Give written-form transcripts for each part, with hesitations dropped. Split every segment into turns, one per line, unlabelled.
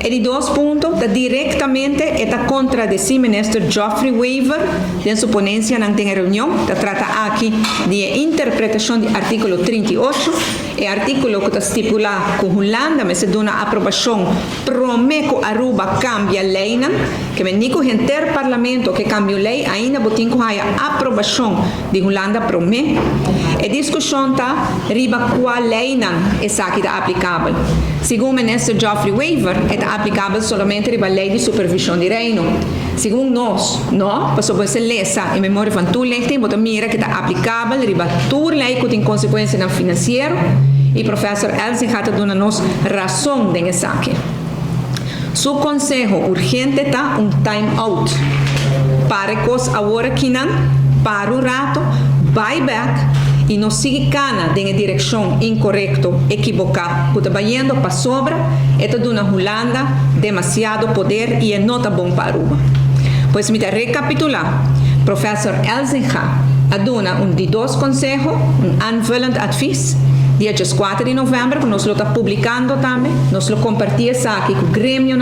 E di dos punto, ta directamente e ta contradeci Minister Geoffrey Wever den su ponencia na den reunion, ta trata aki di interpretacion di articulo 38, e articulo cu ta stipula cu Hulanda mester duna aprobacion prome cu Aruba cambia ley, kiermen ni cu henter parlamento kier cambia ley, ainda bo tin cu haya aprobacion di Hulanda prome. E discusion ta riba cua ley nan esaki ta aplicabel. Segun minister Geoffrey Wever, ta aplicabel solamente riba ley di supervision di Reino. Segun nos, no, pasobra bo lesa e memorie van toelichting, bo ta mira cu ta aplicabel riba tur ley cu tin consecuencia financiero y professor Elzinga ta duna nos rason den esaki. Su conseho urgente ta un time out. Para cos awor aki nan, para un rato, bay back y no sigui cana den direccion incorecto, ekivoca, cu ta bayendo pasobra, e ta duna Hulanda demasiado poder y no ta bon pa Aruba. Pues mi ta recapitula, professor Elzinga a duna un di dos conseho, un aanvullend advies, dia 4 di november, cu nos lo ta publicando tambe, nos lo comparti esaki cu gremio,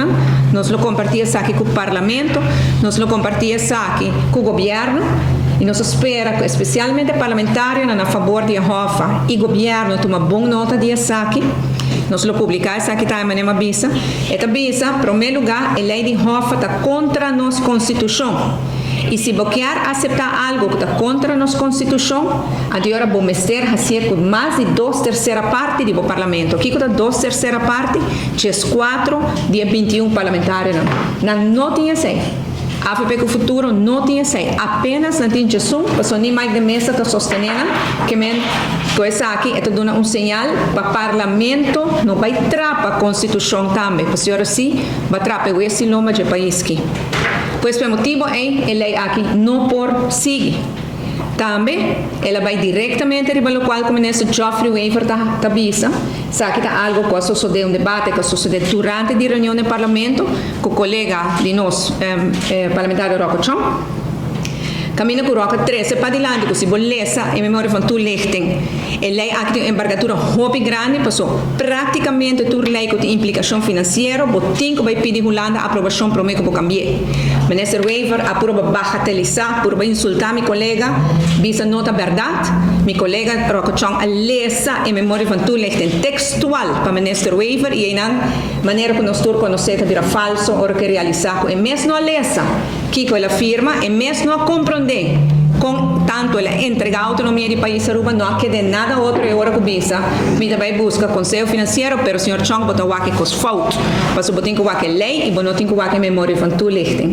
nos lo comparti esaki cu parlamento, nos lo comparti esaki cu gobierno, y nos ta spera cu especialmente parlamentario na fabor di HOFA y gobierno tuma bon nota di esaki. Nos lo publica esaki tambe na bisa. E ta bisa, prome lugar, e ley di HOFA ta contra nos constitucion. Y si bo kier acepta algo cu ta contra nos constitucion, awor bo mester haci cu mas di dos tercera parti di parlamento. Kico ta dos tercera parti? 4 di 21 parlamentario. Nan no tin esey. AVP cu Futuro no tin esey. Apenas nan tin 11, paso ni Mike de Meza ta sosteniendo, kiermen cu esaki ta duna un señal pa parlamento no bay trapa constitucion tambe. Pasobra asina, bay trapa e lomba di pais aki. Pues pa motibo ey, e ley aki no por sigui. Tambe, el a bay directamente riba locual cu minister Geoffrey Wever ta bisa, esaki ta algo cu a sucede un debate cu a sucede durante e reunion di parlamento cu colega di nos parlamentario Rocco Chong. Caminda cu Rocco a trece pa dilanti, cu si bo lesa e memorie van toelichting. E ley aki tin un envergadura hopi grandi, paso practicamente tur ley cu tin implicacion financiero, bo tin cu bay pidi Hulanda aprobacion prome cu bo cambia. Minister Wever a purba bagatelisa, purba insulta mi colega, bisa no ta berdad. Mi colega Rocco Chong a lesa e memorie van toelichting textual pa minister Wever y einan manera cu nos tur conoce ta bira falso ora cu realisa cu e mes no a lesa. Kico el a firma, e mes no a comprende. Cu tanto el a entrega autonomia di pais Aruba, no a keda nada otro y ora cu bisa, mi ta bay busca conseho financiero, pero señor Chong bo ta wak cos fout. Paso bo tin cu wak ley y bo no tin cu wak memorie van toelichting.